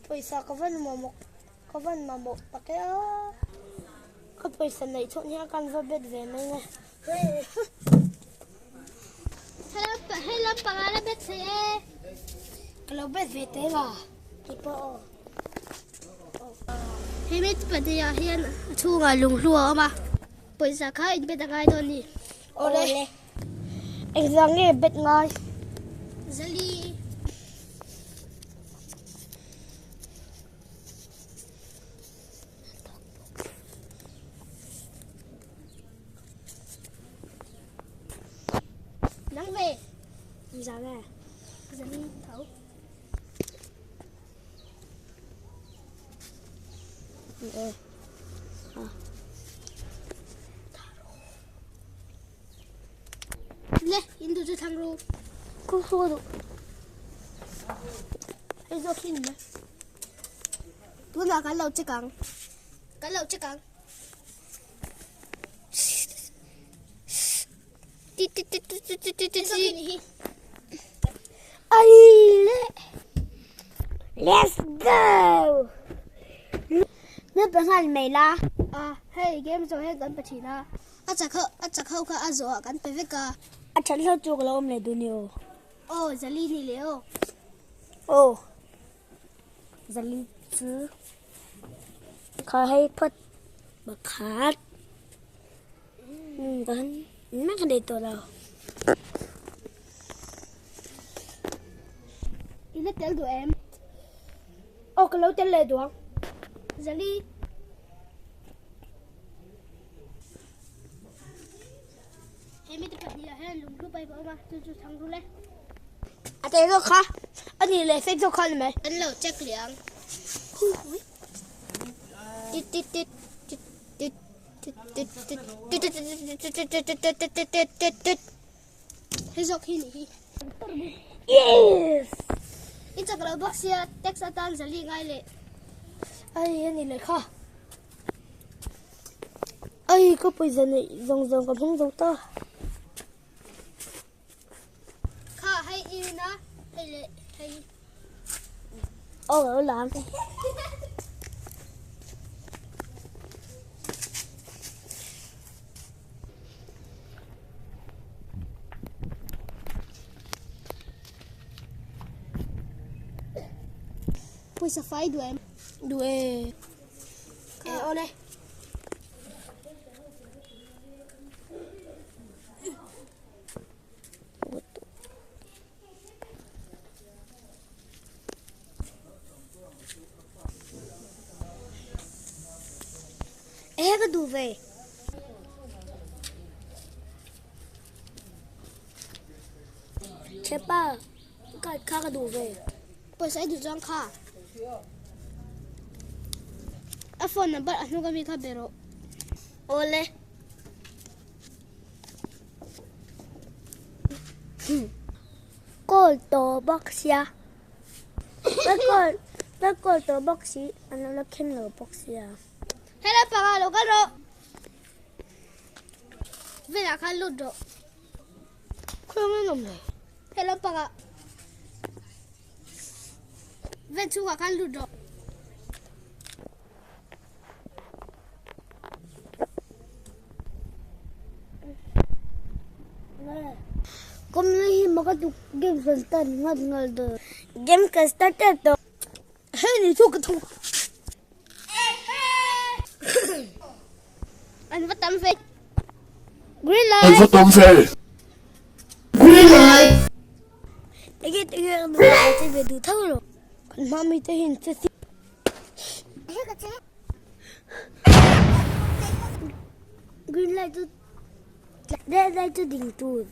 Pawisa ka van mamawh ka van mamawh tak e a. Ka pawisa neih chhun hian kan va bet ve mai nge. Hei lampang ah la bet thei e. Ka lo bet ve teh la ti pawh aw. Hei mi pahnih ah hian a chhungah lunghlu a awm a, pawisa kha in bet a ngai dawn a ni. Awle. Engzah nge bet ngai? Zali. Nang ve. Engzah nge? Zali tho. Le, in duh chu thlang ru. Ku khu ka duh. Hei zawk hi ni mai. Tunah kan lo check ang. Kan lo check ang. Let's go! Na pe nghal mai la. A hei game zawh hian kan pe thin a. A chak ho a chak ho kha a zawh ah kan pe vek a. A that hlo chu ka lo awm leh dun i aw. Aw zali ni leh aw. Aw zali chu kha hei phawt pakhat. Umm ka nei tawh lo. I la tel duh em? Aw ka lo tel leh duh ang. Zali. He mite pahnih ah hian lunghlu pipe a awm a, chu chu chhang rul e. A tel zawk kha a nih leh fake zawk kha a ni mai. An lo check leh ang. Tit tit tit tit tit. Hei zawk hi nih hi. Yes! I chak lo bawk sia tax atan zali ngai leh. Ai a ni leh kha. Ai ka pawisa neih zawng zawng ka hmang zo ta. Kha hei i rin a hei leh hei. Aw lo lam. Pawisa fai duh em? Duh e. Kha awle. E ka duh ve. Chepa card kha ka duh ve. Pawisa i duh chuan kha. A phone number a hnung ami kha be rawh. Awle. Call tawh bawk sia ka call ka call tawh bawk si an lo la khen lo bawk sia. Hello panga lo kal rawh velah khan lut rawh. Khawi nge nawm le. Hello panga ven chhungah khan lut rawh. Game kan start ngat ngal dawn. Game kan start tep tawh. Hei ni chu ka tho. An va tam ve. Green light. An va tam ve. Green light. Ege ege an va che ve du tho lo. Kan hma mi te hin che si. Green light chu red light chu ding tur.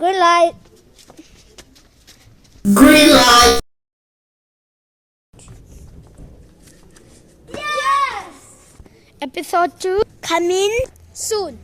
Green light. Green light. Yes! Episode 2 coming soon.